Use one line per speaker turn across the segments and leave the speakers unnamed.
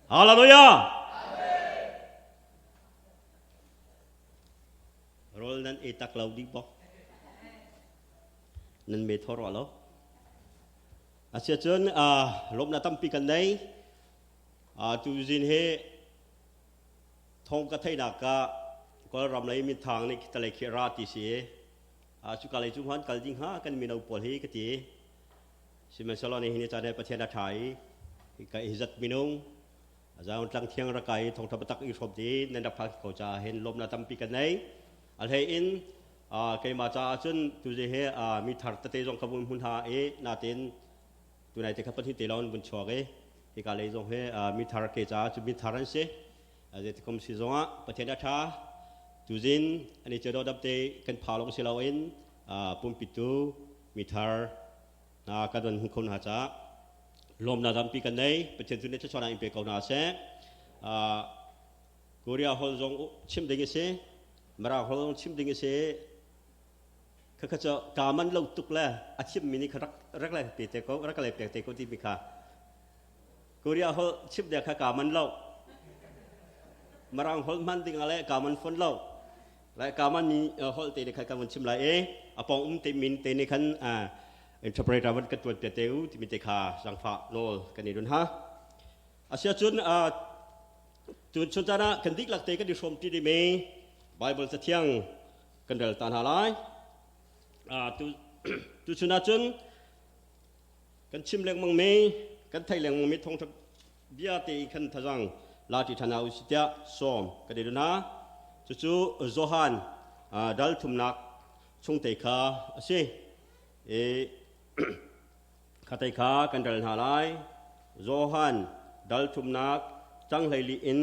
Hallelujah! Rawl nan ei tak lo dih bok. Nan me thor lo. Asiacun lawmnak tampi kan nei. Tu zin he thong ka theihnak ah Kawlram lei minthang nih khitalei khi ra ti si. Cuka lei cu hman kal ding ha kan mino pawl hi ka ti. Sihmanhsehlaw nihin ni caan he Pathian a ṭha i ka i zat minung zaun tlang thiang rak kai thongtha biatak i hrawm ti nan rak phak ko caah hin lawmnak tampi kan nei. A hlei in keimah caah cun tuzi he mi thar tete zong ka vun hmun ha i natin tunai te kha pahnih te lawng vun chuak i hika lei zong he mi thar ke caah cu mi thar an si. Zeitikum si zongah Pathian a ṭha tuzin ani cedo dapte kan pha lawng si loin pumpitu mi thar hna kan van hmu kho hna caah lawmnak tampi kan nei. Pathian tu nih thluachuahnak in pe ko hna seh. Korea holh zong chim ding a si, Mirang holh zong chim ding a si. Khakha cu ka man lo tuk le a chimmi nih kha rak rak le pe te ko rak le pek te ko timi kha Korea holh chim ding kha ka man lo. Mirang holh hman ding ah le ka man fon lo. Lai ka man mi holh te nih khan kan vun chim lai i a pong um te min te nih khan interpreter van kan tuan piak te u timi te kha zangfah nawl kan i run ha. Asiahcun tun chun caan ah kan dihlak te kan i hrawm ti dimi Bible cathiang kan rel ta hna lai. Tu tu chun ahcun kan chim lengmang mi kan theih lengmang mi thawngtha bia te i khan thazang la ti ṭhan u si tiah sawm kan i run hna. Cucu Johan dal thumnak chung te kha a si. I kha te kha kan rel hna lai. Johan dal thumnak cang 14 in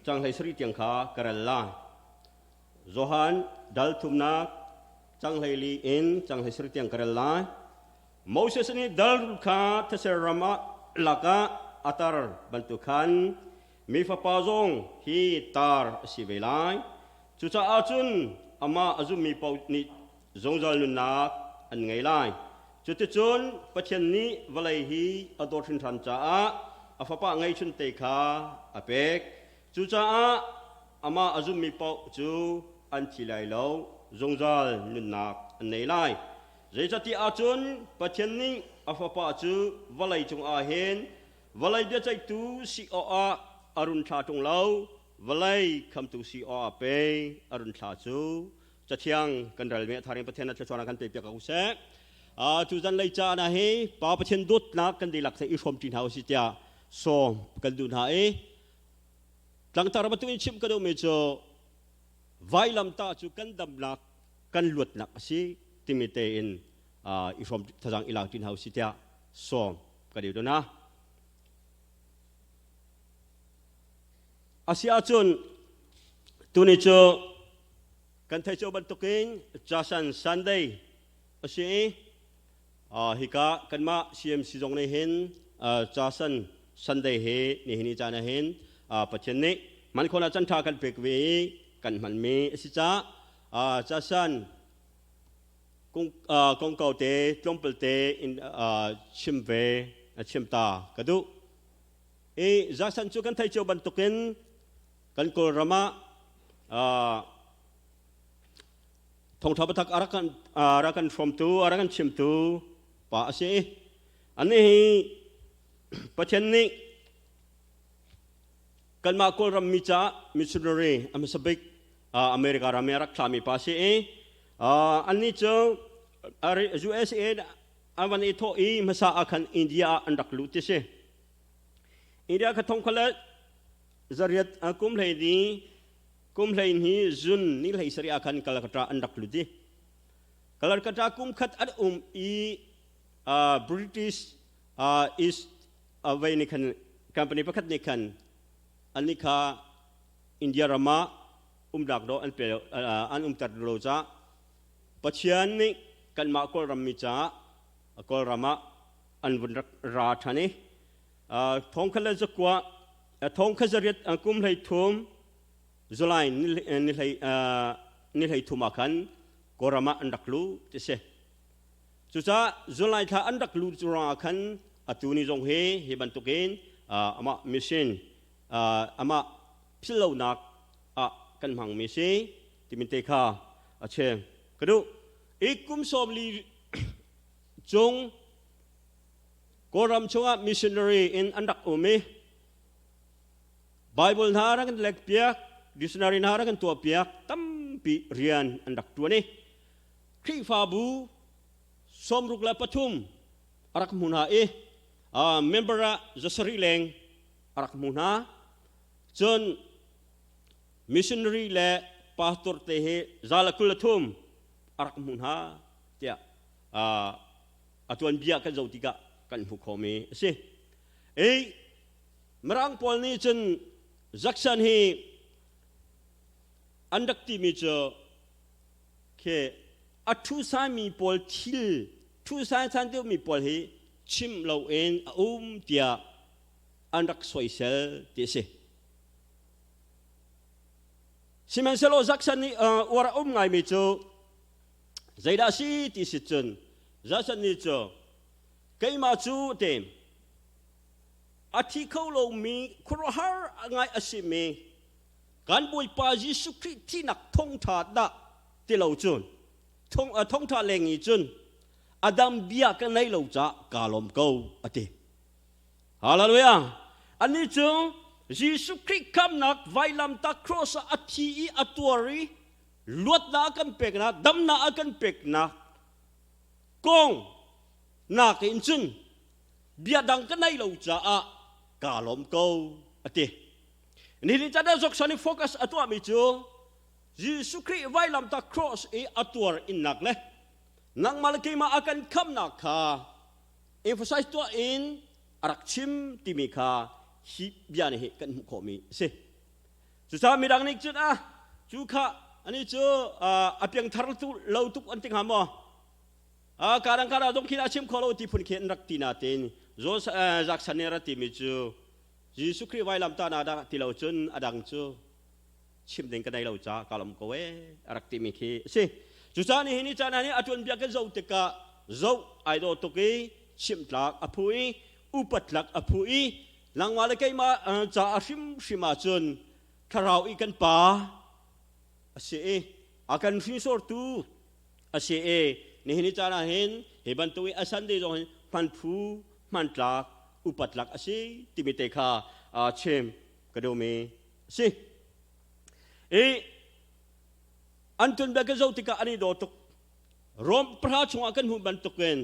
cang 17 tiang kha ka rel lai. Johan dal thumnak cang 14 in cang 17 tiang ka rel lai. Moses nih dal kha these ram ah lakah a tar bantuk khan mi fapa zong hi tar a si ve lai. Cucaah cun amah a zummi paoh nih zungzal nunnak an ngei lai. Cuticun Pathian nih vawlei hi a dawt hringhran caah a fapa ngeihchunte kha a pek. Cucaah amah a zummi paoh cu an thi lai lo, zungzal nunnak an nei lai. Zeicahtiah ahcun Pathian nih a Fapa cu vawlei cungah hin vawlei biaceihtu si awkah a run thla ṭung lo, vawlei khamtu si awkah pei a run thla cu. Cathiang kan relmi a thar in Pathian a thluachuahnak kan pepiak ko seh. Tu zanlei caan ah hi Pa Pathian dawtnak kan dihlak i hrawmṭi hna usih tiah sawm kan duh hna i tlangtar bantuk in chimh ka duhmi cu vailamtah cu kan damnak kan luatnak a si timi tein i hrawm thazang i lak ṭi hna usih tiah sawm kan i don a. Asi ahcun tuni cu kan theih cio bantukin Jasan Sunday a si i hika kanmah CMC zong nih hin Jasan Sunday hi nihin ni caan ah hin Pathian nih hman khawhnak can ṭha kan pek ve i kan hmanmi a si caah Jasan kongkau te tlawmpal te in chim ve chim ta ka duh. I Jasan cu kan theih cio bantukin kan Kawlram ah thawngṭha biatak a rak kan hrawmtu, a rak kan chimtu pa a si. Anih hi Pathian nih kanmah Kawlram mi caah missionary a hmasa bik America ram i a rak thlami pa a si i annih cu USA an van i thawh i hmasa ah khan India ah an rak lut ti si. India kha thong kha le zariat kum hlei ni kum hlei ni zun ni hlei sari ah khan Calcutta an rak lut i Calcutta kum khat an um i British East vei nih khan company pakhat nih khan annih kha India ram ah umnak dawh an pe an umter lo caah Pathian nih kanmah Kawlram mi caah Kawlram ah an vun rak ra ṭhan i thong khat le zakua thong khat zariat kum hlei thum July ni hlei thum ah khan Kawlram ah an rak lu ti si. Cucaah July thla an rak lu cu ruangah khan atu ni zong hi hi bantukin Amah mission amah philhlonak ah kan hmangmi si timi te kha a chim. Ka duh. I kum 40 cung Kawlram chungah missionary in an rak um i Bible hna rak kan lek piak, dictionary hna rak kan tuah piak, tampi rian an rak tuan i Khrihfabu 63 a rak hmu hna i member ah 700 leng a rak hmu hna. Cun missionary le pastor te hi 123 a rak hmu hna tiah a tuanbia kan zoh tikah kan hmuh khawhmi a si. I Mirang pawl nih cun Jackson hi an rak timi cu khi a ṭhusaimi pawl thil ṭhusai san deuhmi pawl hi chim loin a um tiah an rak soisel ti a si. Sihmanhsehlaw Jackson nih uar a um ngaimi cu zeidah a si ti si cun Jackson nih cu keimah cu te a thi kho lomi khuaruahhar ngai a simi kan Bawipa Jesuh Khrih thihnak thawngṭha dah ti lo cun thawngṭha leng i cun Adam bia ka nei lo caah kaa lawm ko a ti. Hallelujah! Anih cu Jesuh Khrih khamnak vailamtah cross ah a thi i a tuar i luatnak a kan peknak, damnak a kan peknak kong nak in cun bia dang ka nei lo caah kaa lawm ko a ti. Nihin caan ah Joksan i focus a tuahmi cu Jesuh Khrih vailamtah cross i a tuar innak le nangmah le keimah a kan khamnak kha emphasize tuah in a rak chim timi kha hi bia nih hi kan hmuh khawhmi a si. Cucaah midang nih cun ah cu kha ani cu a piangthar lo tuk an ti hnga maw? Karang kara zong khi a chim kho lo ti phun khi an rak ti nain Jackson nih a rak timi cu Jesuh Khrih vailamtah na dah ti lo cun a dang cu chim ding ka nei lo ca ka lawm ko ee a rak timi khi a si. Cucaah nihin ni caan ah nih a tuanbia kan zoh tikah zoh ai dawh tuk i chimh tlak a phu i upat tlak a phu i nangmah le keimah ca a hrimhrim ahcun thlarau i kan pa a si i a kan hringsortu a si i nihin ni caan ah hin hi bantuk i a Sunday zong hin hman phu hmantlak upatlak a si timi te kha chim ka duhmi a si. I an tuanbia ka zoh tikah an i daw tuk. Rom pahra chungah kan hmuh bantukin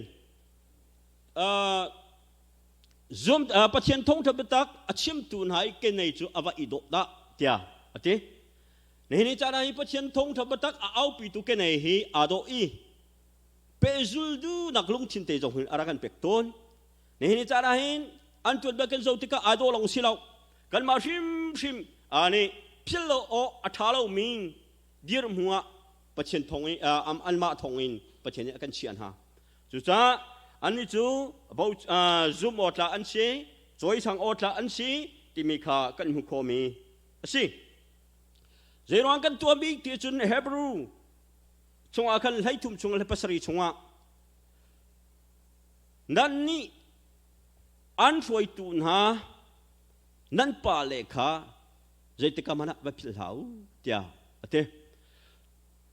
zum Pathian thawngṭha biatak a chimtu hna i kenei cu a va i dawh dah tiah a ti. Nihin ni caan ah hi Pathian thawngṭha biatak a aupitu kenei hi aa dawh i pehzul duhnak lungthin te zong hin a rak kan pek tawn. Nihin ni caan ah hin an ṭuan bal kan zoh tikah aa dawh lawng si lo. Kanmah hrimhrim aa nih philh lo awk a ṭha lomi dirhmu ah Pathian thawng in anmah thawng in Pathian nih a kan chiah hna. Cucaah annih cu zum awtla an si, cawisang awtla an si timi kha kan hmuh khawhmi a si. Zeiruang kan tuah bik ti cun Hebrew chungah khan 13 chung le 7 chungah nan nih an hruaitu hna nan pale kha zeitik ah hmanh ah va philh hlah u tiah a ti.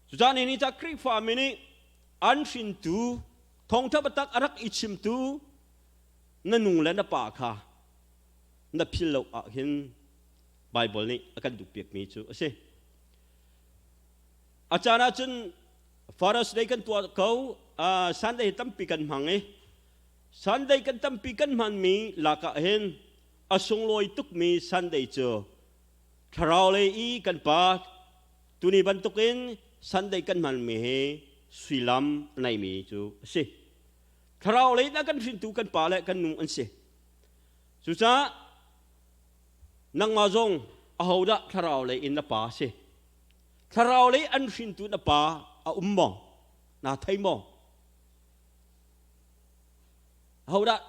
Cucaah ni ni ca Khrihfa mi nih an hrintu thawngṭha biatak a rak i chimtu na nu le na pa kha na philh lo ah hin Baibal nih a kan duhpiakmi cu a si. A caan ahcun Father's Day kan tuah ko, Sunday tampi kan hmang i Sunday kan tampi kan hmanmi lakah hin a sunglawi tukmi Sunday cu thlarau lei i kan pa tuni bantukin Sunday kan hmanmi hi suilam a neimi cu a si. Thlarau lei in a kan hrintu kan pa le kan nu an si. Cucaah Nangmah zong ahodah thlarau lei in na pa a si? Thlarau lei an hrintu na pa a um maw? Naa thei maw? Ahodah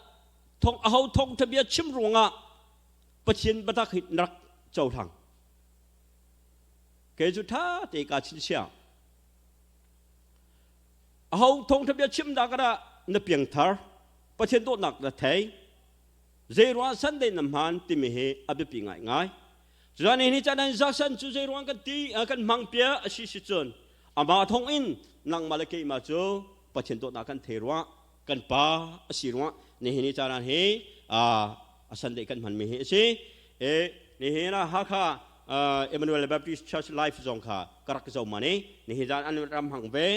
thong aho thawngtha bia chim ruangah Pathian biatak hi na rak cohlang? Kei cu ṭha te kaa chinchiah. Aho thawngtha bia chim dah ka dah na piangthar? Pathian dawtnak na thei? Zeiruang Sunday na hman timi hi a biapi ngaingai. Cucaah ni caan an zasan cu zeiruang kan ti kan hmang pia a si si cun amah thong in nangmah le keimah cu Pathian dawtnak kan thei ruang kan pa a si ruang nihin ni caan hi a Sunday kan hmanmi hi a si. E nihin ah Hakha Emmanuel Baptist Church Life zong kha ka rak zo mani nihin zan an ram hang ve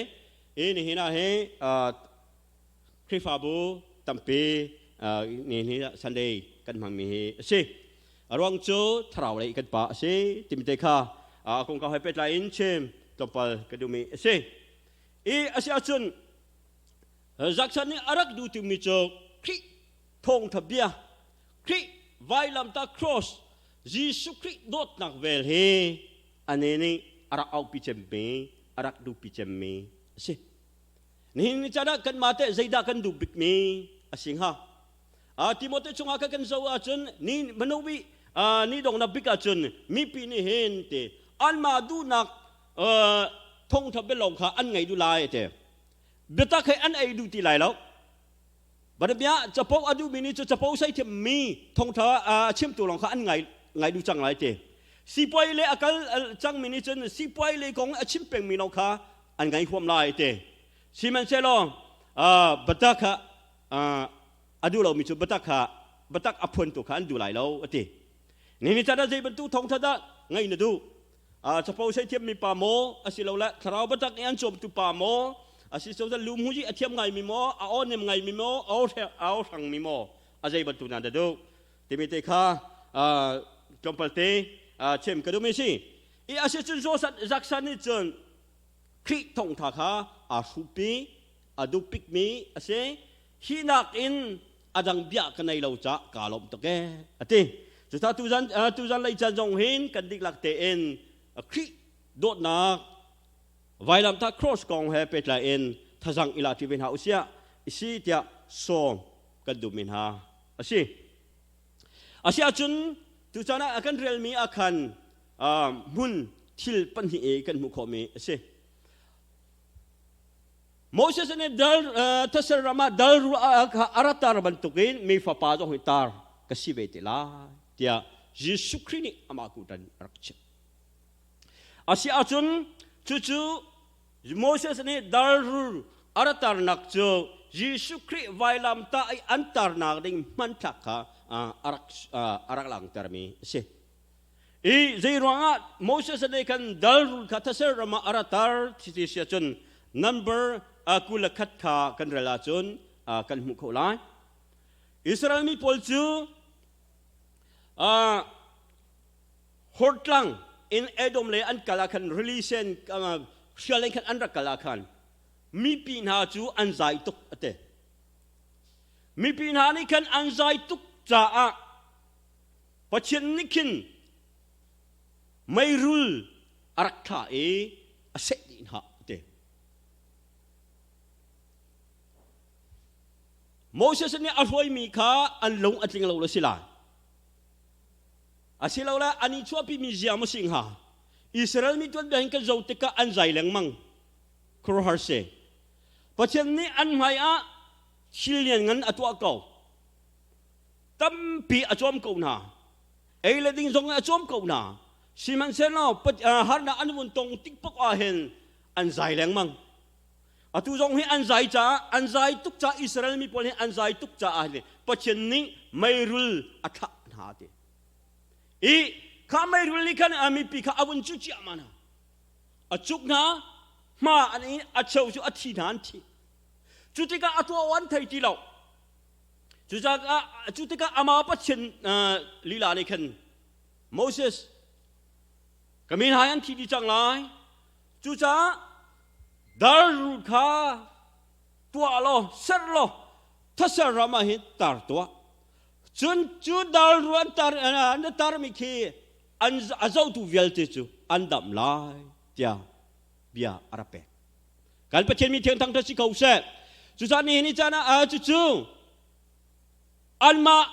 i nihin ah hi Khrihfabu tampi nihin Sunday kan hmangmi hi a si. A ruang cu thlarau lei kan pa a si timi te kha a kongkau he pehtlai in chim tlawmpal ka duhmi a si. I a si ahcun Zakchan nih a rak duh timi cu Khrih thawngtha bia Khrih vailamtah cross Jesuh Khrih dawtnak vel hi ane nih a rak aupi cemmi a rak duhpi cemmi a si. Nihin ni caan ah kanmah teh zeidah kan duh bikmi a si hnga? Timote chungah kha kan zoh ahcun ni manobi ni donghnak bik ahcun mipi nih hin te anmah duhnak thawngtha bialawng kha an ngei duh lai te. Biatak he an ei duh ti lai lo. Banabia capo a duhmi nih cu capo sei thiammi thawngtha a chimtu lawng kha an ngai ngai duh cang lai te. Sipuai le a kal cangmi nih cun sipuai le kong a chim pengmi lawng kha an ngai huam lai te. Sihmanhsehlaw biatak kha a duh lomi cu biatak kha biatak a phuantu kha an duh lai lo a ti. Nihin caan ah zei bantuk thawngtha dah ngaih na duh? Capo sei thiammi pa maw asilole thlarau biatak i an cawmtu pa maw asisole lumhu i a thiam ngaimi maw a aw nem ngaimi maw a aw hrangmi maw a zei bantuk na duh timi te kha tlawmpal te chim ka duhmi si. I asicun Zaksan nih cun Khrih thawngtha kha aa hruhpi a duhpikmi a si. Hi nakin a dang bia ka nei lo caah kaa lawm tuk ee a ti. Cucaah tuzan tuzan lei caan zong hin kan dihlak tein Khrih dawtnak vailamtah cross kong he pehtlai in thazang ila ṭi ve hna usiah isi tiah sawm kan duhmi hna a si. Asiahcun tucaan ah kan relmi ah khan hmun thil pahnih i kan hmuh khawhmi a si. Moses nih dal thasel ram ah dal a rat tar bantukin mi fapa zong hi tar ka si ve te lai tiah Jesuh Khrih nih amah kutan a rak chim. A si ahcun cucu Moses nih dal rul a rat tarnak cu Jesuh Khrih vailamtah i an tarnak ding hmanthlak kha a rak a rak langhtermi a si. I zeiruangah Moses nih khan dal rul kha thasel ram ah a ratar ti si ahcun number 21 kha kan rel ahcun kan hmuh khawh lai. Israel mi pawl cu hortlang in Edom lei an kal ah khan rili sen hrial in khan an rak kal ah khan mipi hna cu an zai tuk a ti. Mipi hna nih khan an zai tuk caah Pathian nih khin meirul a rak thlah i a seh dih hna a ti. Moses nih a hruaimi kha an lung a tling lo le si lai. Asilole an i chuahpimi zia maw si hnga? Israel mi tuanbia hin kan zoh tikah an zai lengmang. Khuaruahhar si. Pathian nih an hmai ah thil lianngan a tuah ko. Tampi a cawm ko hna. Ei le ding zong a cawm ko hna. Sihmanhsehlaw harnak an vun tong tik paoh ah hin an zai lengmang. Atu zong hi an zai caah an zai tuk caah Israel mi pawl hi an zai tuk caah Pathian nih meirul a thlah hna ti. I kha meirul nih khan mipi kha a vun cu ciahmah hna. A cuk hna, hma an i a cheu cu a thi hna an thi. Cu tikah a tuah an thei ti lo. Cucaah cu tikah amah Pathian lila nih khan Moses ka mi hna an thi dih cang lai. Cucaah dar rul kha tuah law ser law thasar ram ah hin tar tuah. Cun cu dar rul an tar an tarmi khi an a zohtu vialte cu an dam lai tiah bia a rak pek. Kan Pathian mi thiang thangṭhat si ko seh. Cucaah nihin ni caan ah cucu anmah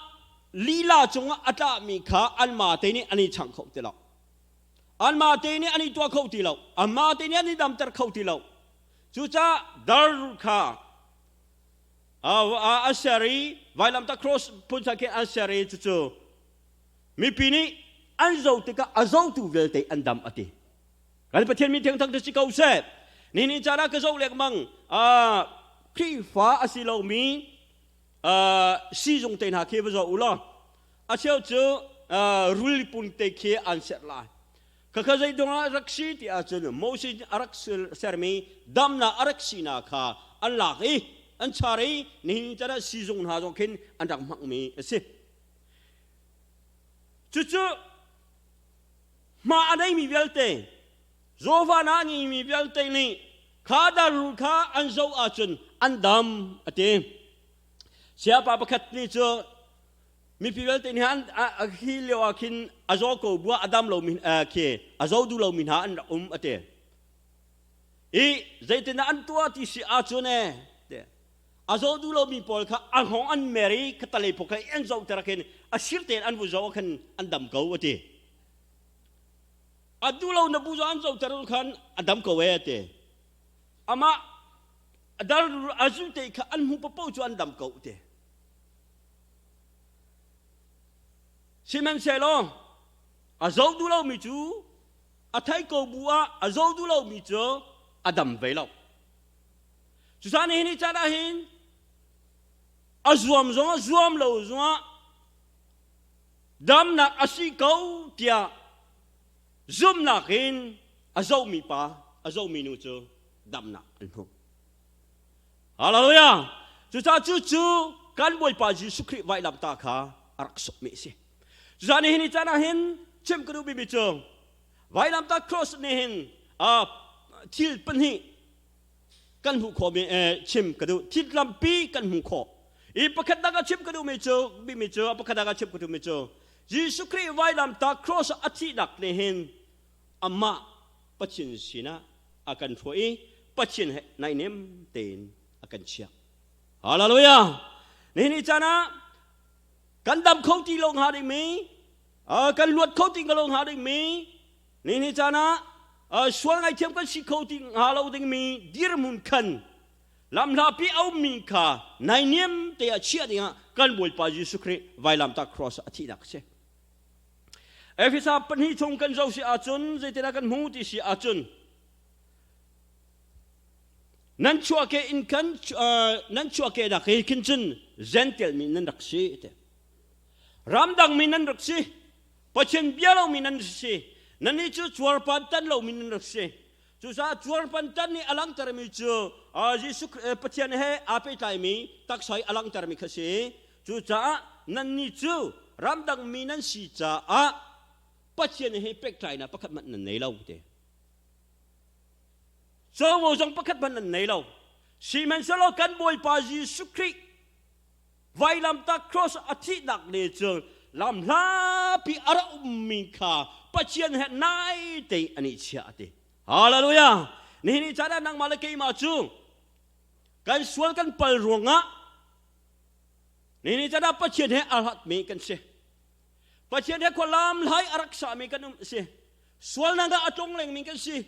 lila cungah a tlahmi kha anmah te nih an i chang kho ti lo. Anmah te nih an i tuah kho ti lo. Anmah te nih an i damter kho ti lo. Cucaah dar kha A ser i vailamtah cross phun khi an ser i cucu mipi nih an zoh tikah a zohtu vialte an dam a ti. Kan Pathian min thiang thang si ko seh. Ni ni caan ah ka zoh lengmang Khrihfa a si lomi sizung te hna khi va zoh u law a cheu cu rul pun te khi an ser lai. Khakha zeidong ah rak si ti ahcun Moses a rak sermi damnak a rak sinak kha an lak i an char i nihin caan ah sizung hna zong khin an rak hmangmi a si. Cucu hma a neimi vialte, Jehovah a ngeimi vialte nih kha darrul kha an zoh ahcun an dam a ti. Sayapa pakhat nih cu mipi vialte nih an hi lio ah khin a zaw ko bua a dam lomi khi a zaw duh lomi hna an rak um a ti. I zeitindah an tuah ti si ahcun e a zaw duh lomi pawl kha a hngawng an mer i khatalei phok kha an zoh ter khin a sir tein an vu zoh khan an dam ko a ti. A duh lo na bu zo an zoh ter khan a dam ko e a ti. Amah dar a zu te kha an hmu papo cu an dam ko ti. Sihmanhsehlaw a zoh duh lomi cu a thei ko bu ah a zoh duh lomi cu a dam ve lo. Cucaah nihin ni caan ah hin a zuam zong a zuam lo zongah damnak a si ko tiah zumhnak in a zohmi pa a zohmi nu cu damnak an hmu. Hallelujah! Cucaah cu cu kan Bawipa Jesuh Khrih vailamtah kha a rak sawhmi a si. Cucaah nihin ni caan ah hin chim ka duhmi cu vailamtah cross nih hin thil pahnih kan hmuh khawhmi chim ka duh. Thil lampi kan hmuh khawh. I pakhat dang a chim ka duhmi cu bimi cu pakhat dang a chim ka duhmi cu Jesuh Khrih vailamtah cross a thihnak nih hin amah Pathian sinah a kan hruai i Pathian he naihniam tein a kan chiah. Hallelujah! Nihin ni caan ah kan dam kho ti lo hnga dingmi, kan luat kho ti lo hnga dingmi, nihin ni caan ah sual ngaithiam kan si kho ti hnga lo dingmi dirhmun khan lamhlapi a ummi kha naihniam te ah chiah dingah kan Bawipa Jesuh Khrih vailamtah cross a thihnak a si. Efesa pahnih chung kan zoh si ahcun zeitindah kan hmu ti si ahcun nan chuahke in khan nan chuahkehnak hi khin cun Gentile mi nan rak si te ramdang mi nan rak si Pathian bia lomi nan si nannih cu cuarpan tan lomi nan rak si cucaah cuarpan tan nih a langhtermi cu Jesuh Pathian he aa pehtlaimi taksa i a langhtermi kha si Cucaah nannih cu ramdang mi nan si caah Pathian he pektlainak pakhat hmanh nan nei lo ti. Covo zong pakhat hmanh nan nei lo. Sihmanhsehlaw kan Bawipa Jesuh Khrih vailamtah cross a thihnak ne cu lamhlapi a rak ummi kha Pathian he nai te an i chiah a ti. Hallelujah! Nihin ni caan ah nangmah le keimah cu kan sual kan pal ruangah Ni caan ah Pathian he aa hlatmi kan si. Pathian he khualam hlai a rak sami kan um si. Sualnak ah a tlong lengmi kan si.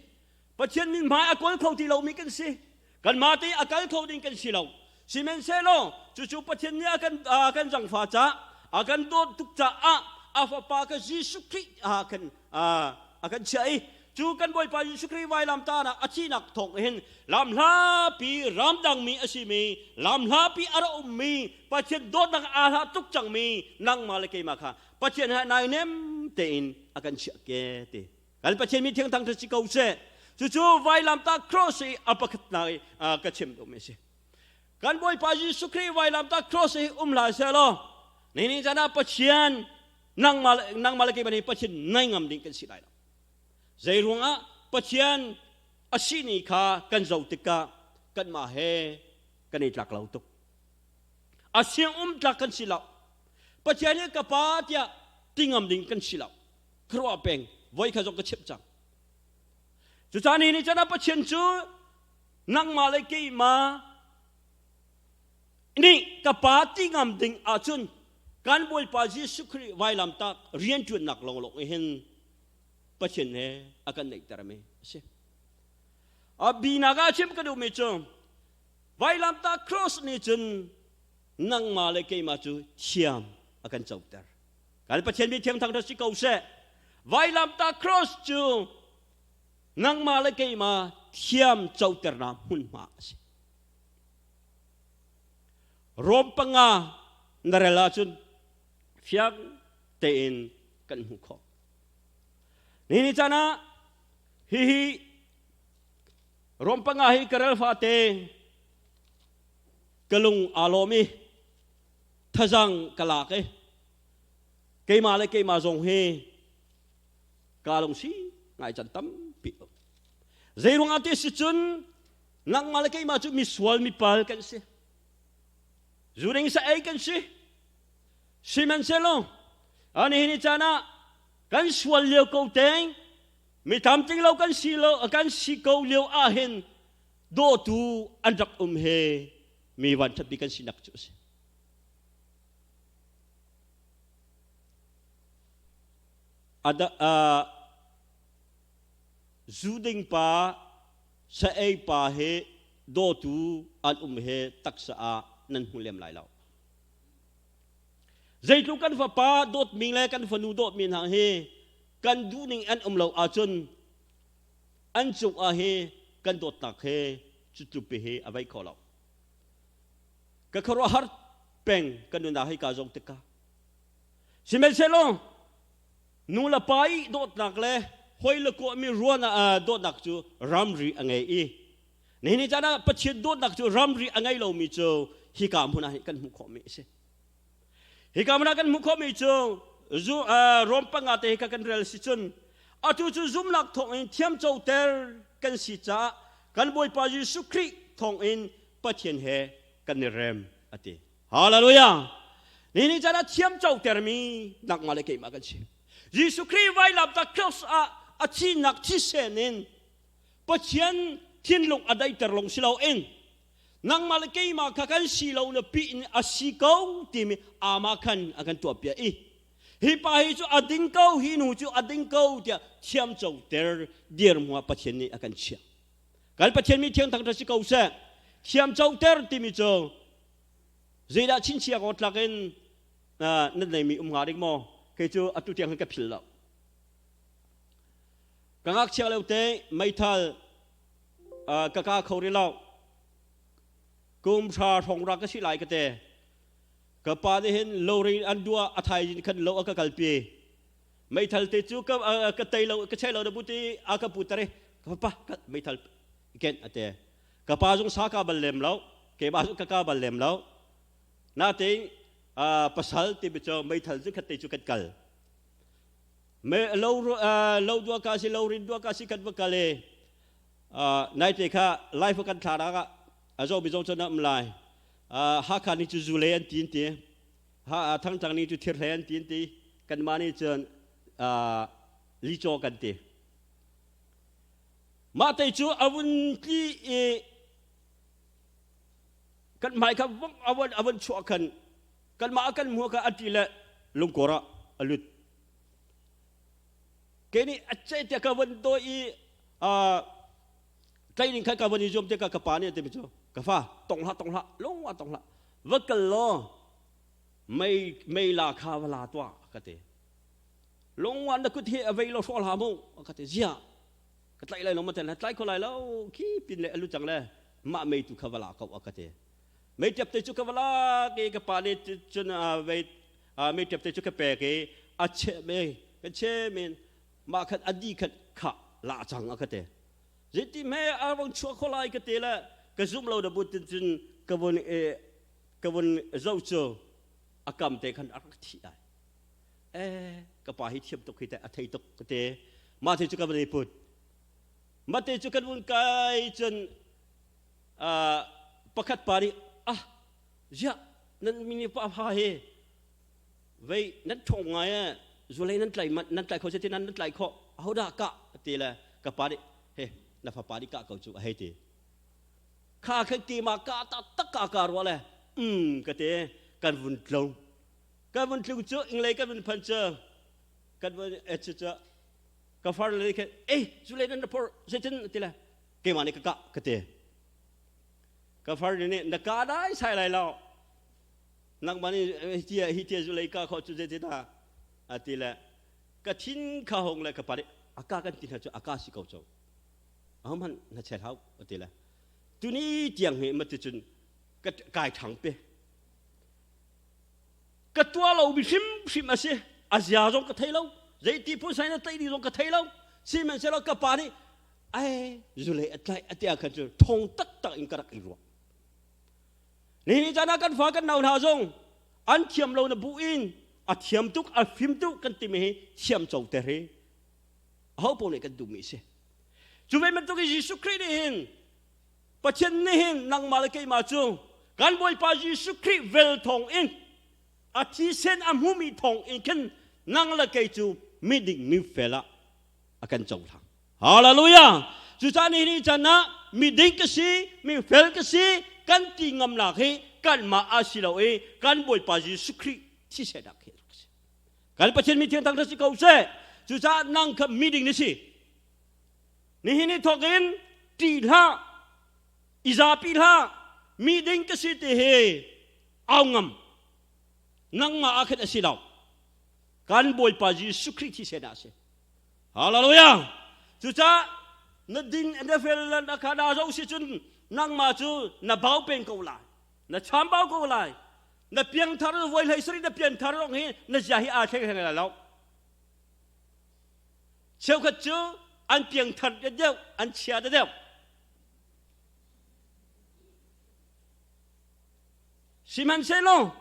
Pathian min hmai a kawl kho ti lomi kan si. Kanmah te a kal kho ding kan si lo. Sihmanhsehlaw cucu Pathian nih a kan a kan zangfa caah a kan dawt tuk caah a fapa ka Jesuh Khrih a kan a kan chiah i Cu kan Bawipa Jesuh Khrih vailamtah ah a thihnak thawng hin lamhlapi ramdangmi a simi lamhlapi a ra ummi Pathian dawtnak aa hlah tuk cangmi nangmah le keimah kha Pathian he nainem tein a kan chiah ke ti. Kan Pathian mi thiang thang si ko seh. Cucu vailamtah cross i a pakhatnak i ka chim duhmi a si. Kan Bawipa Jesuh Khrih vailamtah cross hi um hlah seh law ni ni caan ah Pathian nangmah nangmah le keimah nih Pathian nai ngam ding kan si lai lo. Zeiruangah Pathian a sini kha kan zoh tikah kanmah he kan i tlak lo tuk. A siang um tlak kan si lo. Pathian hi ka pa tiah ti ngam ding kan si lo. Khuaruah peng voi kha zong ka chimh cang. Cucaah ni ni chan ah Pathian cu nangmah le keimah nih ka pa ti ngam ding ahcun kan Bawipa Jesuh Khrih vailamtak rianṭuannak lawnglawng hin Pathian he a kan neihtermi a si. A binak ah chim ka duhmi cu vailamtah cross nih cun nangmah le keimah cu thiam a kan coter. Kan Pathian mi thiang thangṭhat si ko seh. Vailamtah cross cu nangmah le keimah thiam coternak hmunhma a si. Rom panga na rel ahcun fiang tein kan hmuh khawh. Nihin caan ah hihi Rom panga hi ka rel fate ka lung aa lawm i thazang ka lak i keimah le keimah zong hi kaa lungsi ngai can tampi um. Zeiruangah ti si cun nangmah le keimah cu misual mipal kan si. Zuring sa ei kan si. Sihmanhsehlaw ani hi caan ah kan sual lio ko teng mi tlamtling lo kan si lo kan si ko lio ah hin dawtu an rak um he mi vanṭhat bik kan sinak cu a si. Zu ding pa sa ei pa he dawtu an um he taksa ah nan hmu lem lai lo. Zeitluk kan fapa dawtmi le kan fanu dawtmi hna hi kan duhning an um lo ahcun an cungah hi kan dawtnak he cutluk hi a vei kho lo. Ka khuaruahhar peng kan nunnak hei ka zong tikah. Sihmanhsehlaw nu le pa i dawtnak le hoi le kawhmi ruan ah dawtnak cu ramri a ngei i nihin ni caan ah Pathian dawtnak cu ramri a ngei lomi cu hika hmun ah hin kan hmuh khawhmi a si. Hika hmun ah kan hmuh khawhmi cu zu Rom panga te hi kan rel si cun atu cu zumnak thawngin thiamcoter kan si caah kan Bawipa Jesuh Khrih thawngin Pathian he kan i rem a ti. Hallelujah! Ni ni caan ah thiamcotermi nangmah le keimah kan si. Jesuh Khrih vailamtah cross ah a thihnak thisen in Pathian thinlung a daiter lawng si loin nangmah le keimah kha kan si lo na pi in a si ko timi ama khan a kan tuahpiak i hi pa hi cu a ding ko hi nu cu a ding ko tiah thiamcoter dirhmun ah Pathian nih a kan chiah. Kan Pathian mi thiang thangṭhat si ko seh. Thiamcoter timi cu zeidah chinchiah ko tlak in nan neimi um hnga dik maw? Kei cu atu tiang hin ka phil lo. Ka ngakchia lio te meithal ka ka kho ri lo. Kum hra hrawng ra ka si lai ka te. Ka pa nih hin lori an dua a thaizing khan lo a ka kalpi. Meithal te cu ka ka tei lo ka chei lo na buti a ka pu tare ka pa meithal ken ate ka pa zong sa ka bal lem lo keimah zong ka ka bal lem lo natein pasal ti bi cu meithal cu khat te cu kan kal me lo lo dua ka si lo rin dua ka si kan va kal e nai te kha life kan thla ra ka azo bi zong chon am lai Hakha ni cu zule an tin ti ha thangtang ning cu thirhle an ti an ti kanmah nih cun licaw kan ti mah te cu a vun tli i kan hmai kha avon avon chuah khan kanmah kan hmuh kha a ti le lungkawr ah a lut ke nih a ce te ka von dawi i training kha ka von i zuam te ka ka pa nih a ti mi cu ka fa tong hlah tong hlah lung ah tong hlah va kal law mei mei la kha va la tuah ka ti lungwan na kut hi a vei lo hrawh hlah mu ka ti zia ka tlaih lai lo ma ten tlai kho lai lo khi pin le alu cang le mah mei tu kha va la ko a ka ti mei tep te cu ka va la ke ka pa nih cun vei mei tep te cu ka pek i a che me ka che men mah khat a di khat kha la cang a ka ti zeiti me a vong chuah kho lai ka ti le ka zum lo da but cun ka vun ka vun zoh cu a kam te khan a rak thi ai eh ka pa hi thiam tuk hi te a thei tuk ka te mah te cu ka van i put mah te cu kan vun kai cun pakhat pa nih ah ziah nan mini pa ha hi vei nan ṭhawng ngai e zulei nan tlai nan tlai kho ti nan nan tlai kho ahodah kah ti le ka pa nih he na fapa nih kah ko cu a hei ti kha khan keimah ka ta tak ka ka ruah le um ka te kan vun tlung kan vun tlung cu inglei kan vun phan cu kan vun e cu cu ka far le khan eh zulei nan por zeitin ti le keimah nih ka kah ka te ka far nih na ka dai sai lai lo. Nangmah nih hi tia hi tia zu lei ka kho cu zei dah a ti le ka thin kha hong le ka pa nih aka kan ti hna cu aka si ko co. Ahohmanh na chel hau a ti le tuni tiang hi ma ti cun ka kai ṭhang pe. Ka tua lo mi hrimhrim a si. A zia zong ka thei lo. Zeiti phun sai na tlaih ding zong ka thei lo. Sihmanhsehlaw ka pa nih ai zulei a tlaih a ti ah khan cu thong taktak in ka rak i ruah. Nihin caan ah kan fa kan nau hna zong an thiam lo na bu in a thiam tuk a fim tuk kan timi hi thiam co ter hi aho paoh nih kan duhmi a si. Cu ve bantuk in Jesuh Khrih nih hin Pathian nih hin nangmah le keimah cu kan Bawipa Jesuh Khrih vel thawng in a thisen a hmumi thawng in khin nang le kei cu miding mifel ah a kan cohlang. Hallelujah! Cucaah nihin chan ah miding ka si, mifel ka si, kan ti ngamnak hi kanmah a si lo i kan Bawipa Jesuh Khrih thisenak hi a si. Kan Pathian mi thiang thang si ko seh. Cucaah nang kha miding na si. Nihin ni thawk in ṭih hlah, i zapi hlah, miding ka si ti hi au ngam. Nangmah ah khan a si lo. Kan Bawipa Jesuh Khrih thisen ah a si. Hallelujah! Cucaah na din na fel na kha na zoh si cun nangmah cu na bau peng ko lai. Na chambau ko lai. Na piangthar voi hlei sari na pianthar rong hi na zia hi aa thleng hleng lai lo. Cheukhat cu an piangthar deuh, an chia deuh. Sihmanhsehlaw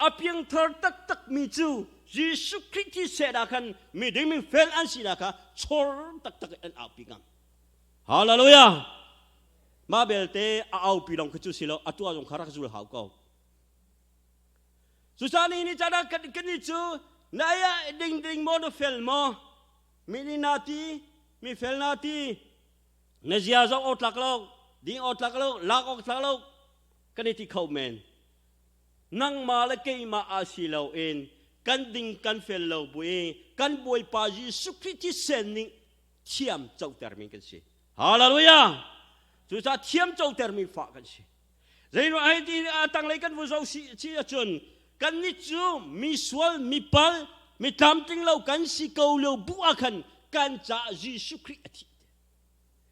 a piangthar taktakmi cu Jesuh Khrih thisen ah khan miding mifel an sinak kha chor taktak in an aupi ngam. Hallelujah! Mah belte a aupi lawng khi cu si lo, a tuah zong kha rak zul hau ko. Cucaah ni ni caan ah kan kan cu na ai ding ding maw na fel maw mi ni na ti mi fel na ti na zia zong awk tlak lo ding awk tlak lo lak awk tlak lo kan i ti kho men. Nangmah le keimah ah si loin kan ding kan fel lo bu i kan Bawipa Jesuh Khrih thisen nih thiam cotermi kan si. Hallelujah! Cucaah thiam cotermi fa kan si. Zeiruang ai ti a tanglei kan vu zo si si ahcun kannih cu mi sual, mi pal, mi tlamtling lo kan si ko lio bu ah khan kan caah Jesuh Khrih a thih.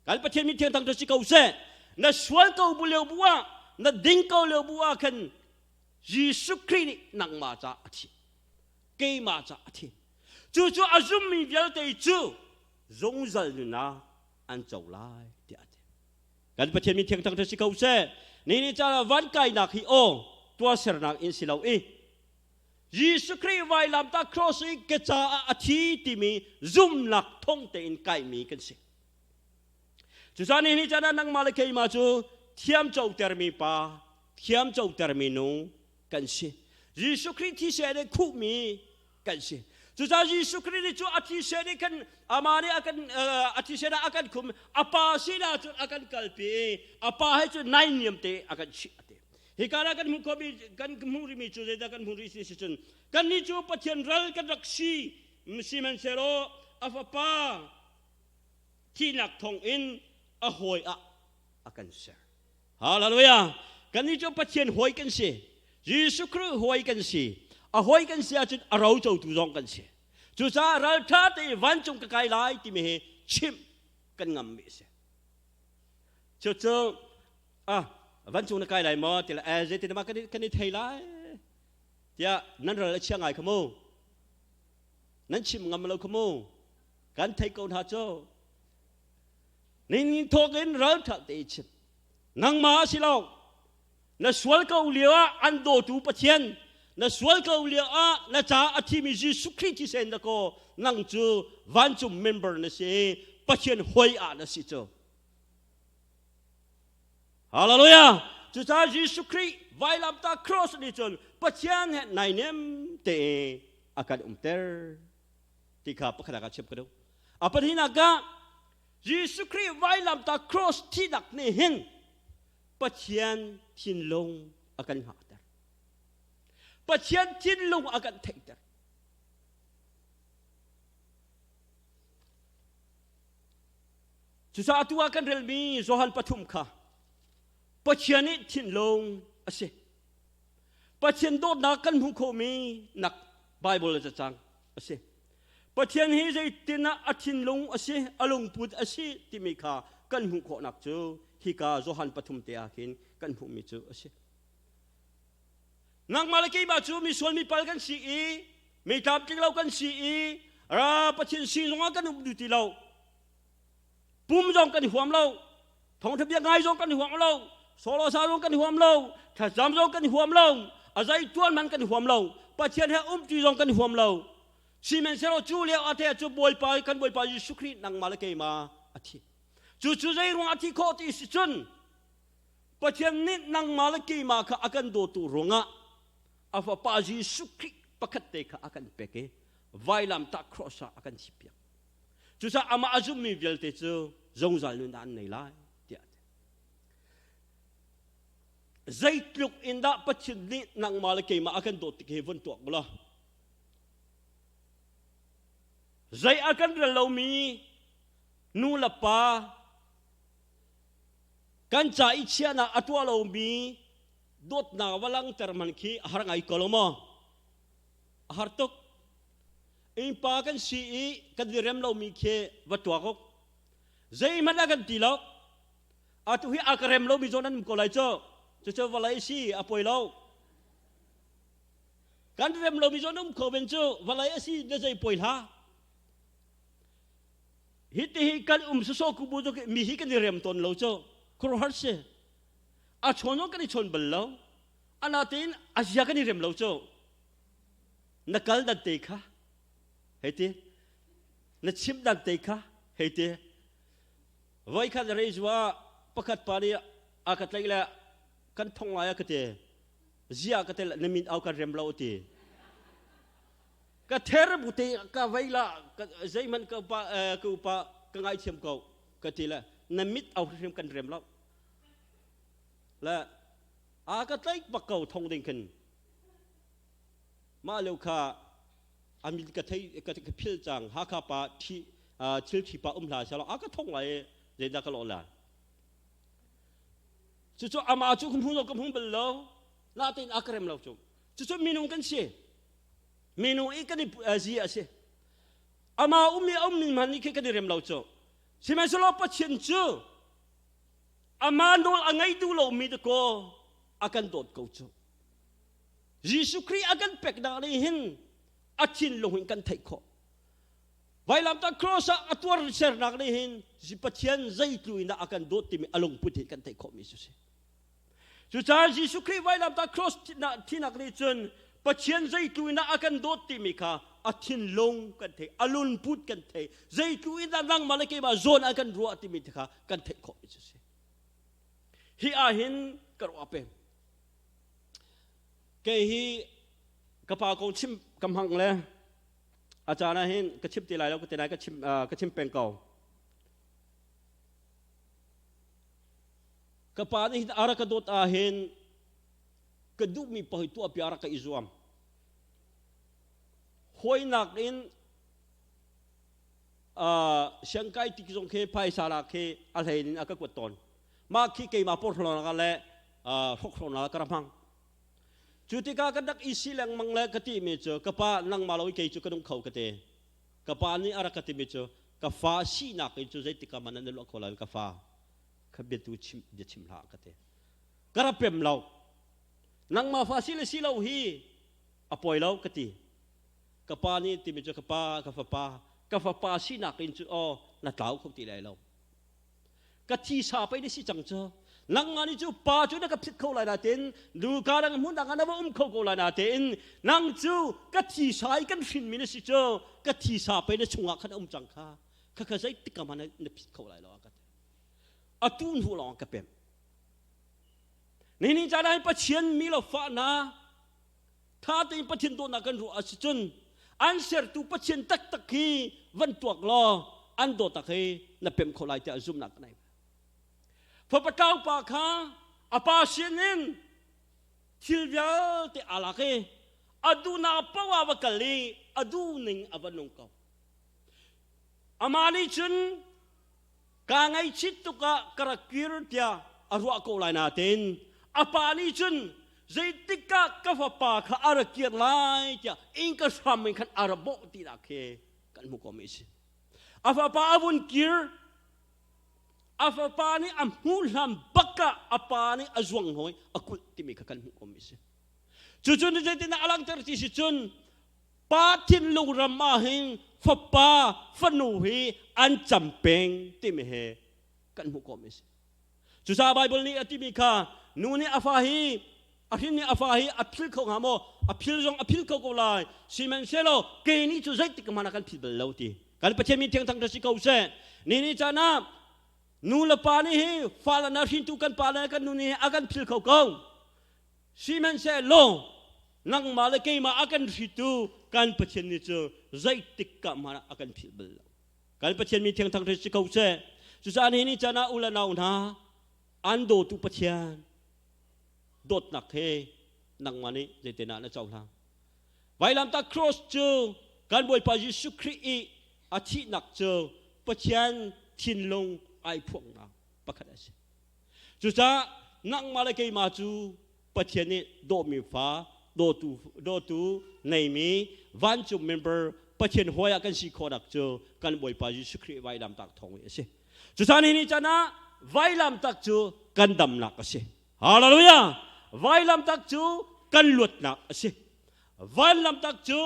Kan Pathian min thiang thang si ko seh. Na sual ko bu lio bu ah, na ding ko lio bu ah khan Jesuh Khrih nih nangmah caah a thi. Keimah caah a thi. Cucu a zummi vialte cu zungzal nunnak an co lai tiah a ti. Kan Pathian min thiang thang si ko seh. Ni ni caan ah van kainak hi aw tuahsernak in si lo i Jesuh Khrih vailamtah cross i ka caah a thi timi zumnak thong tein kaimi kan si. Cucaah ni ni caan ah nangmah le keimah cu thiam cotermi pa, thiam cotermi nu kan si. Jesuh Khrih thisen in khuhmi kan si. Cucaah Jesuh Khrih nih cu a thisen nih khan amah nih a kan a thisen ah a kan khum a pa sinah cun a kan kalpi i a pa he cun naihniam te a kan chih a ti. Hika ah kan hmuh khomi kan hmuh rihmi cu zeidah kan hmuh rih si cun kannih cu Pathian ral kan rak si sihmanhsehlaw a fapa thihnak thawng in a hawi ah a kan ser. Hallelujah! Kannih cu Pathian hawi kan si. Jesuh Khrih hawi kan si. A hawi kan si ahcun a rocotu zong kan si. Cucaah ralṭha tein vancung ka kai lai timi hi chimh kan ngammi a si. Cucu ah vancung na kai lai maw ti le eh zeitin mah kan i thei lai tiah nan ral a chia ngai kha mu nan chim ngam lo kha mu kan thei ko hna cu ning thawk in ral ṭha te chim nangmah a si lo na sual ko lio ah an dawtu Pathian na sual ko lio ah na ca a thimi Jesuh Khrih thisen da ko nang cu vancung member na si Pathian hoi ah na si cu Hallelujah! Cucaah Jesuh Khrih vailamtah cross nih cun Pathian he naihniam te a kan umter ti kha pakhat ah chim ka duh. A pahnihnak ah Jesuh Khrih vailamtah cross thihnak nih hin Pathian thinlung a kan hngahter. Pathian thinlung a kan theihter. Cucaah atu ah kan relmi Johan pathum kha Pathian nih thinlung a si. Pathian dawtnak kan hmuh khawhmi nak Bible cacang a si. Pathian hi zeitin ah a thinlung a si, a lungput a si timi kha kan hmuh khawhnak cu hika Johan pathum te ah khin kan hmuhmi cu a si. Nangmah le keimah cu misual mipal kan si i mi tlamtling lo kan si i ra Pathian sin zongah kan um duh ti lo. Pum zong kan i huam lo. Thawngṭha bia ngai zong kan i huam lo. Solo sa zong kan i huam lo. Thlacam zong kan i huam lo. A zei tuan man kan i huam lo. Pathian he umṭi zong kan i huam lo. Sihmanhsehlaw cu lio a te cu Bawipa kan Bawipa Jesuh Khrih nangmah le keimah a thi. Cu cu zei ruang a thi khawh ti si cun Pathian nih nangmah le keimah kha a kan dawtu ruangah a fapa Jesuh Khrih pakhat te kha a kan pek i vailamtah cross ah a kan thihpiak. Cucaah amah a zummi vialte cu zungzal nun an nei lai tiah a ti. Zeitluk in dah Pathian nih nangmah le keimah a kan dawt tik hi vun tuak law zei a kan rel lomi nu le pa kan ca i chiahnak a tuah lomi dawtnak va langhter man khi a har ngai ko lo maw? A har tuk. Innpa kan si i kan i rem lomi khi va tuak uk. Zeihmanh a kan ti lo. Atu hi a ka rem lomi zawn an um ko lai cu. Cucu vawlei si a poi lo. Kan rem lomi zawn um kho ben cu vawlei a si na zei poi hlah. Hi ti hi kan um soso ku bu cu mi hi kan i rem tawn lo cu. Khuaruahhar si. A chawn zong kan i chawn bal lo. Anatein a zia kan i rem lo cu. Na kal dan te kha hei ti na chim dan te kha hei ti voi khat reizua pakhat pa nih a ka tlaih le kan thong lai a ka ti zia ka te na min au kan rem lo ti ka ther bu te ka vei la zeihmanh ka upa ka upa ka ngaithiam ko ka ti le na mit au hrim kan rem lo le a ka tlaih bak ko thong ding khin Mah lio kha a min ka thei ka, ka phil cang Hakha pa thi thil thi pa um hla selaw a ka thong lai i zeidah ka lawh lai. Cucu amah cu ka hmu lo ka hmu bal lo. Natein a ka rem lo cu. Cucu minung kan si. Minung i kan i zi a si. Amah um i a ummi hmanh nih khi kan i rem lo cu. Sihmanhsehlaw Pathian cu amah nawl a ngei duh lomi dakaw a kan dawt ko cu. Jesuh Khrih a kan peknak nih hin a thinlung in kan theih khawh. Vailamtah cross ah a tuar sernak nih hin Pathian zeitlu in dah a kan dawt timi a lungput hin kan theih khawhmi cu si. Cucaah Jesuh Khrih vailamtah cross thinak nih cun Pathian zeitlu in dah a kan dawt timi kha a thinlung kan theih, a lungput kan theih, zeitlu in dah nangmah le keimah zawn an kan ruah timi kha kan theih khawhmi cu si. Hi ah hin ka ruah peng. Kei hi ka pa kong chim ka hmang le a caan ah hin ka chim ti lai lo ka ti lai ka chim ka chim peng ko. Ka pa nih hin ara ka dawt ah hin ka duhmi pahi tuah pi ara ka i zuam. Hawinak in siangkai tik zong khi phaisa lak khi a hlein in a ka kuat tawn. Mah khi keimah porhlawnak le hrokhrawnak ka rak hmang. Cu tikah kan rak i si lengmang le ka timi cu ka pa nangmah lo i kei cu ka nung kho ka ti. Ka pa nih a rak ka timi cu ka fa sinak in cu zeitik ah man an luah kho lai ka fa kha biatu chim bia chim hlah ka ti. Ka rak pem lo. Nangmah fa si le si lo hi a poi lo ka ti. Ka pa nih timi cu ka pa ka fapa ka fapa sinak in cu aw na tlau kho ti lai lo. Ka thisa pei na si cang cu nangmah nih cu pa cu na ka phit kho lai nain luka dang hmun dang ah na va um kho ko lai nain nang cu ka thisa i kan hrinmi na si cu ka thisa pei na chungah khan a um cang kha kha kha zeitik ah na phit kho lai lo a ka ti atu hnu lawng ka pem nihin caan ah Pathian mi lo fahnak Tha tein Pathian dawtnak kan ruah ahcun an sertu Pathian taktak hi van tuak law an dawtnak hi na pem kho lai tiah zumhnak ka nei. Fapa tlaupa kha a pa sinin thil vialte aa lak i a duhnak paoh ah va kal i a duhning a va nung ko. Amah nih cun kaa ngaihchit tuk ah ka rak kir tiah a ruah ko lai nain a pa nih cun. Zeitikah ka fapa kha a ra kir lai tiah innka hram in khan a ra bawh tinak khi kan hmuh komi a si. A fapa a vun kir, a fapa nih a hmuh hlan bak ah a pa nih a zuang hoi a kulh timi kha kan hmuh komi a si. Cucu ni zeitindah a langhter ti si cun pa thinlung ram ah hin fapa fanu hi an cam peng timi he kan hmuh komi a si. Cucaah Baibal nih a timi kha nu nih a fa hi a hrin nih a fa hi a phil kho hnga maw? A phil zong a phil kho ko lai. Sihmanhsehlaw kei nih cu zeitik hmanh ah kan phil bal lo ti. Kan Pathian min thiang thangṭhat si ko seh. Ni ni caan ah nu le pa nih hi fa le na hrintu kan pa le kan nu nih a kan phil kho ko. Sihmanhsehlaw nangmah le keimah a kan hritu kan Pathian nih cu zeitik ka hmanh ah a kan philh bal lo. Kan Pathian min thiang thangṭhat si ko seh. Cucaah nihin ni caan ah u le nau hna an dawtu Pathian dawtnak he nangmah nih zeitinah na cohlang. Vailamtah cross cu kan Bawipa Jesuh Khrih i a thihnak cu Pathian thinlung ai phuangnak pakhat a si. Cucaah nangmah le keimah cu Pathian nih dawhmi fa dawtu dawtu neimi vancung member Pathian hawi ah kan si khawhnak cu kan Bawipa Jesuh Khrih vailamtak thawng in a si. Cucaah nihin ni caan ah vailamtak cu kan damnak a si. Hallelujah! Vailamtak cu kan luatnak a si. Vailamtak cu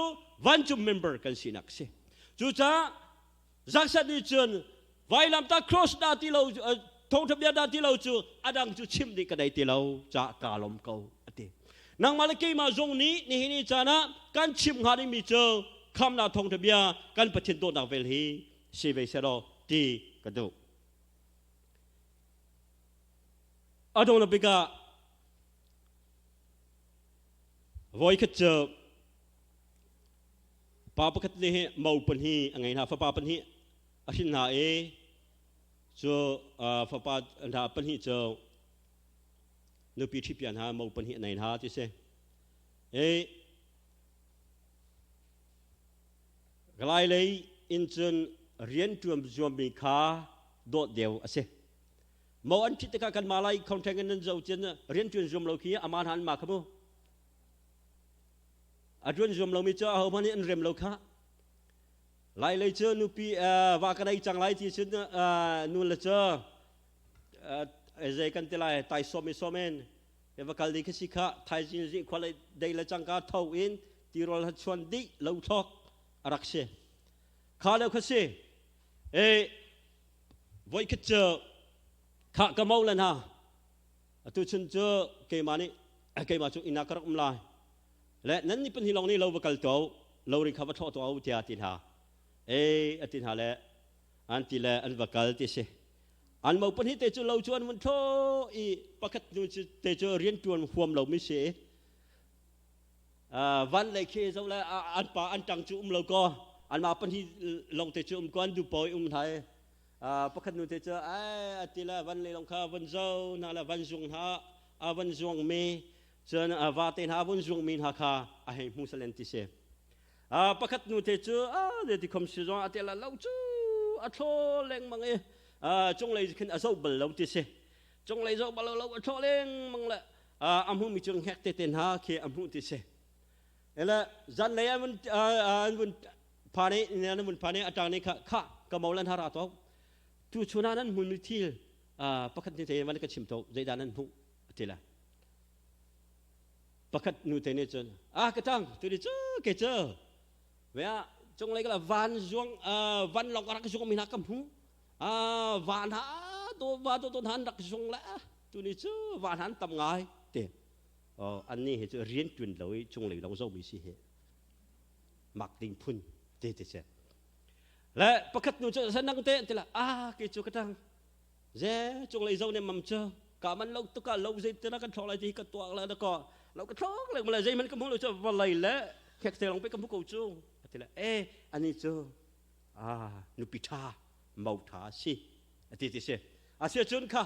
vancung member kan sinak a si. Cucaah Zaksat nih cun vailamtah cross dah ti lo thawngṭha bia dah ti lo cu a dang cu chimh dih ka dei ti lo caah kaa lawm ko a ti. Nangmah le keimah zong nih nihin ni caan ah kan chim hnga dingmi cu khamnak thawngṭha bia kan Pathian dawtnak vel hi si ve seh law ti ka duh. A dongnak bik ah voikhat cu Pa pakhat nih hi mo pahnih a ngei hna, fapa pahnih a hrin hna i cu fapa hna pahnih cu nupi ṭhipia hna mo pahnih a nei hna ti si. I Kalay lei in cun rianṭuan zuammi kha dawt deuh a si. Mo an ṭhit tikah kan mah lai khongṭheng in nan zoh cun rianṭuan zuam lo khi amah hna an ma kha mu. A ṭuan zuam lomi cu ahohmanh nih an rem lo khah. Lai lei cu nupi va ka nei cang lai ti cun nu le cu zei kan ti lai tai sawm i sawm in va kal ding khi si khah thaizing zing khua le dei le cangka tho in tirawl ha chuan dih lo thlok a rak si. Kha le kha si. E voikhat cu khah ka mo le hna Atu chun cu keimah nih keimah cu inn ah ka rak um lai. Le nan nih pahnih lawng nih lo va kal to, lo ring kha va thlawh tuah u tiah ti hna. Ei a ti hna le an ti le an va kal ti si. An mo pahnih te cu lo cu an vun thlawh i pakhat nu cu te cu rianṭuan huam lomi si. Van lei khi zo le an pa an ṭang cu um lo kaw anmah pahnih lawng te cu um kaw an duh paoh i um hna i pakhat nu te cu ai a ti le van lei lawng kha van zo hna le van zuang hna a van zuang mi cun va te hna a vun zuang mi hna kha a hei hmu salen ti si. Pakhat nu te cu a de ti khom si zong a te la lo cu a thlo lengmang i cunglei khin a zoh bal lo ti si. Cunglei zoh bal lo a thlo lengmang le a hmu mi cu hngek te te hna khi a hmuh ti si. Ele zan lei an vun an vun phane an vun phane atang ne kha kha ka maulan hara to tu chuna nan hmun mi thil pakhat ni te van ka chim to zeidah nan hmuh ati la pakhat nu te ne cun a ka tang tu ni cu ke cu ve a cung lei kala van zuang van lok rak zuang mi na ka hmu van ha to va to to han rak zuang la tu ni cu van han tam ngai te annih hi cu rian ṭuan lo i cunglei lawng zohmi si hi mak ding phun te te si. Le pakhat nu cu nang te ti la a ke cu ka tang ze cunglei zo ne mam cu ka man lo tuka lo zei te na kan thlok lai ti ka tuak la da ko lo ka thlok le mala zei man ka hmu lo cu vawlei le khek te long pe ka hmu ko cu ati la e ani cu a nupi tha mau tha si ati ti si asia cun kha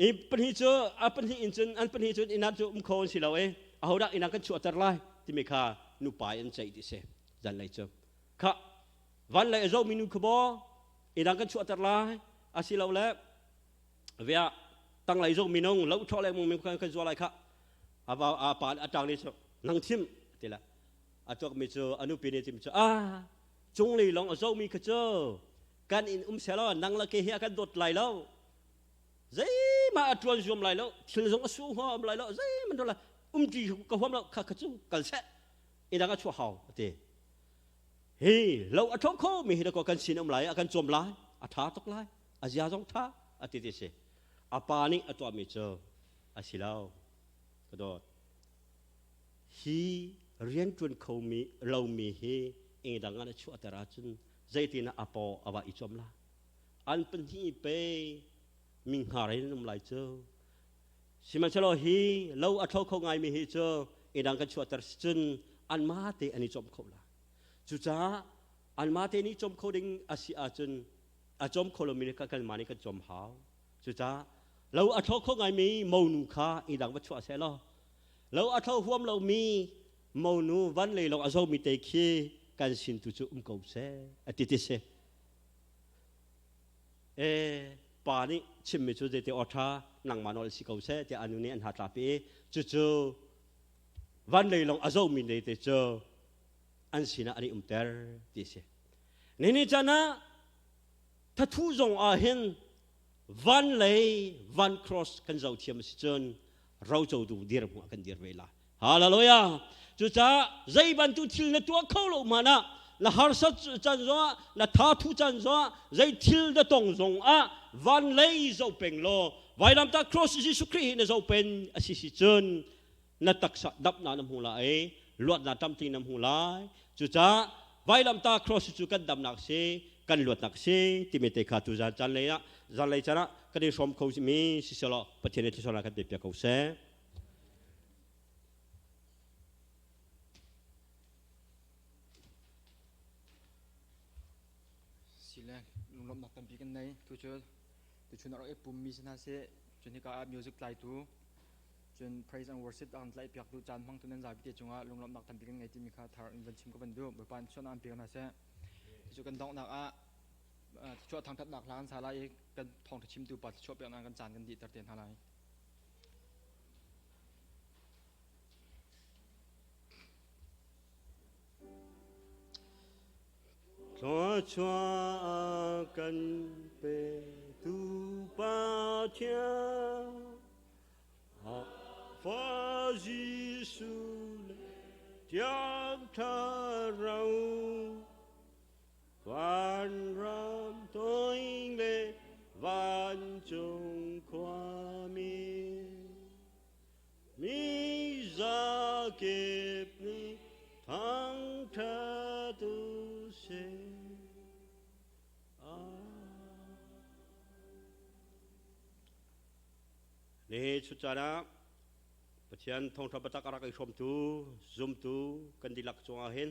I pahnih cu a pahnih in cun an pahnih cun inn ah cu um kho an si lo i ahodah inn ah kan chuahter lai timi kha nupa in an ceih ti si zanlei cu kha vanlei a zomi nu kha maw inn ah kan chuahter lai asilole via tanglei zong minung lo thlawh le mung kan zual lai kha. A va a pa a ṭang nih cu nang thim ti la. A tuakmi cu a nupi nih tim cu a cunglei lawng a zomi kha cu kan in um selaw nang le ke hi a kan dawt lai lo. Zeimah a ṭuan zuam lai lo, thil zong a su huam lai lo, zeihmanh ṭuan lai umṭi ka huam lo kha kha cu kal seh. Idang a chuah hau a ti. Hi lo a ṭho kho mi hi dakaw kan sin um lai a kan cawm lai, a ṭha tuk lai, a zia zong ṭha a ti ti si. A pa nih a tuahmi cu a si lo. Ka dawt. Hi rianṭuan khomi lomi hi engdang an a chuahter ahcun zeitin a paw a va i cawm lai. An pahnih pe mi hngar in an um lai cu. Sihmanhsehlaw hi lo a ṭho kho ngaimi hi cu idang kan chuahter cun anmah te an i cawm kho lai. Cucaah anmah te nih cawm kho ding a si ahcun a cawm kho lomi nih kanmah nih kan cawm hau. Cucaah lo a ṭho kho ngaimi monu kha idang va chuah seh law lo a ṭho huam lomi monu van lei lawng a zomi te khi kan sin tu cu um ko seh a ti ti si. E pa nih chimmi cu zeiti aw ṭha nangmah nawl si ko seh tiah anu nih an hatlapi i cucu van lei lawng a zomi lei te cu an sinah an i umter ti si. Nini caan ah thathu zong ah hin van lei van cross kan zoh thiam si cun roco tu dir hmuh kan dir ve lai. Hallelujah. Cucaah zei bantuk thil na tuah kho lo hmanh ah na harsat caan zongah na tha thu caan zongah zei thil na tong zongah van lei zoh peng law vailamtah cross Jesuh Khrih hi na zoh pen a si si cun na taksa damnak na hmu lai luatnak tampi na hmu lai. Cucaah vailamtah cross cu kan damnak si kan luatnak si timi te kha tu zan caan lei ah zanlei caan ah kan i hrawm kho mi siselaw Pathian nih thluachuahnak kan pe piak ko seh.
Sile lunglawmhnak tampi kan nei. Tu cu tuchun a rak i pummi si hna seh, cun hika ah music tlaitu, cun praise and worship a kan tlaihpiak tu caan hmangtu nan zapi te cungah lunglawmhnak tampi kan ngei timi kha thar in van chim ka van duh. Bawipa in chuahnak an pe hna seh. Cucu kan donghnak ah thluachuah thangthatnak hla kan sa lai i kan thawngtha chimtu pa thluachuah peknak kan caan kan dihter te hna lai.
Thluachuah kan petu Pathian Fa Jesuh le Thiang Thlarau Vanram toing le vancung khuami mi zakip nih thangṭhat u sih. Nihi chut-caan ah Pathian thawngṭha biatak a rak i hrawmtu, zumtu kan dihlak cungah hin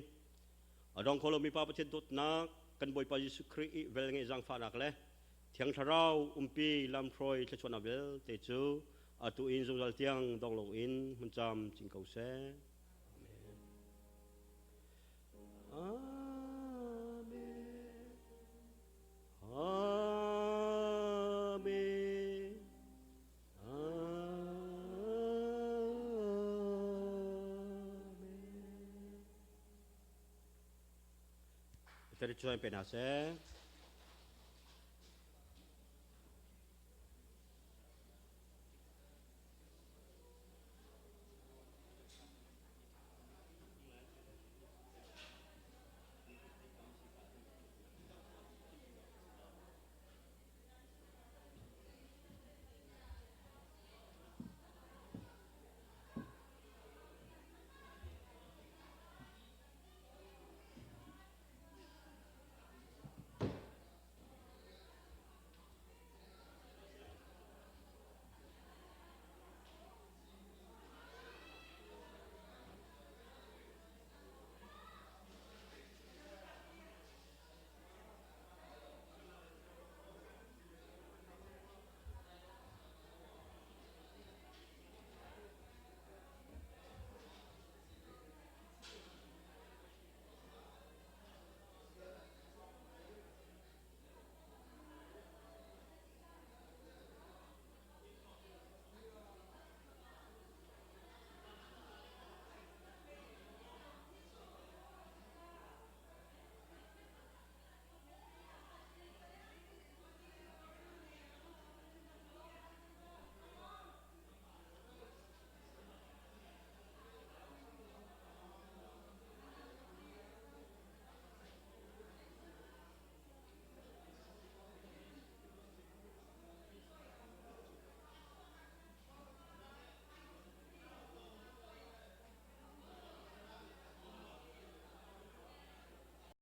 A dong kho lomi Pa Pathian dawtnak, kan Bawipa Jesuh Khrih i velngeih zaangfahnak le Thiang Thlarau umpi lamhruai thluachuahnak vialte cu atu in zungzal tiang dong loin hmun cam cin ko seh. Amen. Amen. Amen. Amen. Tari chuan pe hna seh.